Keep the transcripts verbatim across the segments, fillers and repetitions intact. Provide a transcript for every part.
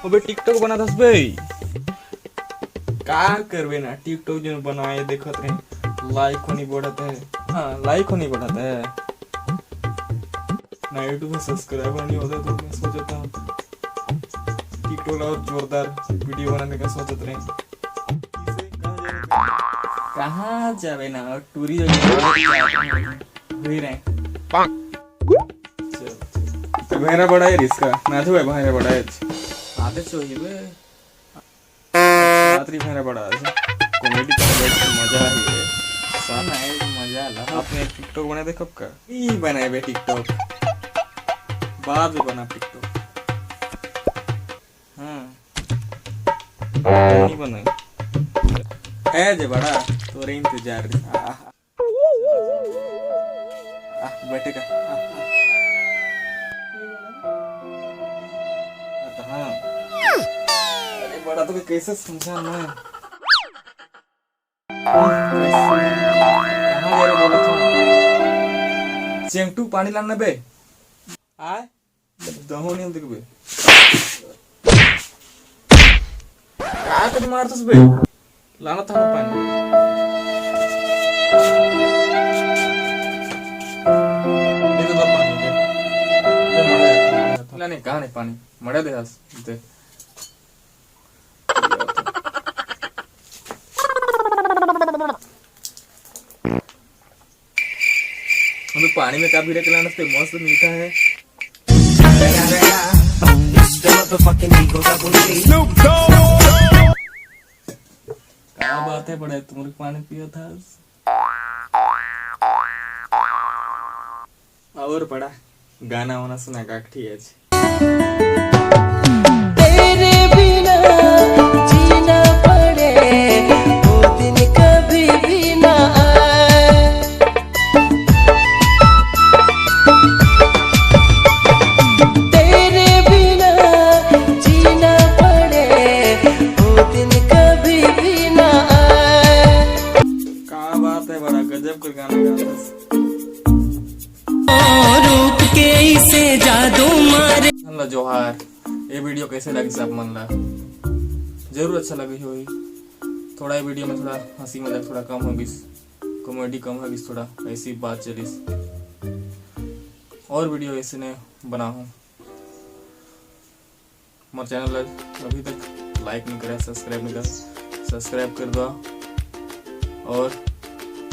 बे TikTok बनात हस बे? का करबे ना, TikTok जो बनाए देखत रहे, लाइक हो नहीं बढ़त है। हाँ, लाइक हो नहीं बढ़त है ना, YouTube में सब्सक्राइबर नहीं होता, तो मैं सोचता हूँ TikTok ला और जोरदार वीडियो बनाने का सोचत रहे। कहाँ जाबे ना, और टूरी हुई रहे। चल, चल। तो भैरा बड़ा है रिस्का, नाचो है भैरा बड़ा है। आते चो ही बे। रात्रि भैरा बड़ा है। कॉमेडी का बड़ा मजा है ये। सन है, मजा ला। आपने TikTok बनाए देखब का? ई बनाए बे TikTok। बाद में बना TikTok। हाँ। नहीं बनाए। है जे बड़ा, तोरे इंतजार रही। आह। आह, बैठे का। आह, आह। हाँ। अरे बड़ा, तो कैसे समझा मैं? कहाँ जा रहे बोलत हूँ? चेंगटू पानी लाना बे। आय? दहो नहीं दिखबे। का कर मारतस बे? लाना था पानी। दे दे पानी, दे। दे, मड़ा दे। लाने, कहाँ नहीं पानी? मड़ा दे हस, दे। अबे पानी में का भिड़े के लाना, तो मस्त मीठा है। क्या बात है बड़े, तुम लोग पानी पिया था। और बड़ा गाना वाना सुना का ठीक है। तेरे बिना जीना पड़े, वो दिन कभी भी ना आए। तेरे बिना जीना पड़े, वो दिन कभी भी ना आए। का बात है बड़ा, गजब के गाना गाता है। रूप के इसे जादू मारे। हेलो जोहार, ये वीडियो कैसे लगिस आप मन ला? जरूर अच्छा लगी होही। थोड़ा ये वीडियो में थोड़ा हंसी मजाक थोड़ा कम हो गिस, कॉमेडी कम हो गिस, थोड़ा ऐसी बात चलिस। और वीडियो ऐसे ने बनाहूँ। मोर चैनल ला अभी तक लाइक नहीं करे, सब्सक्राइब नहीं करे, सब्सक्राइब कर दो। और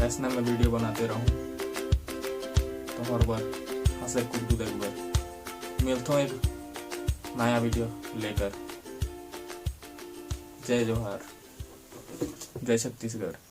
ऐसना मैं वीडियो बनाते रहूँ तो हर बार हंसे कुछ देख बार मिलता हूँ एक नया वीडियो लेकर। जय जोहार, जय छत्तीसगढ़।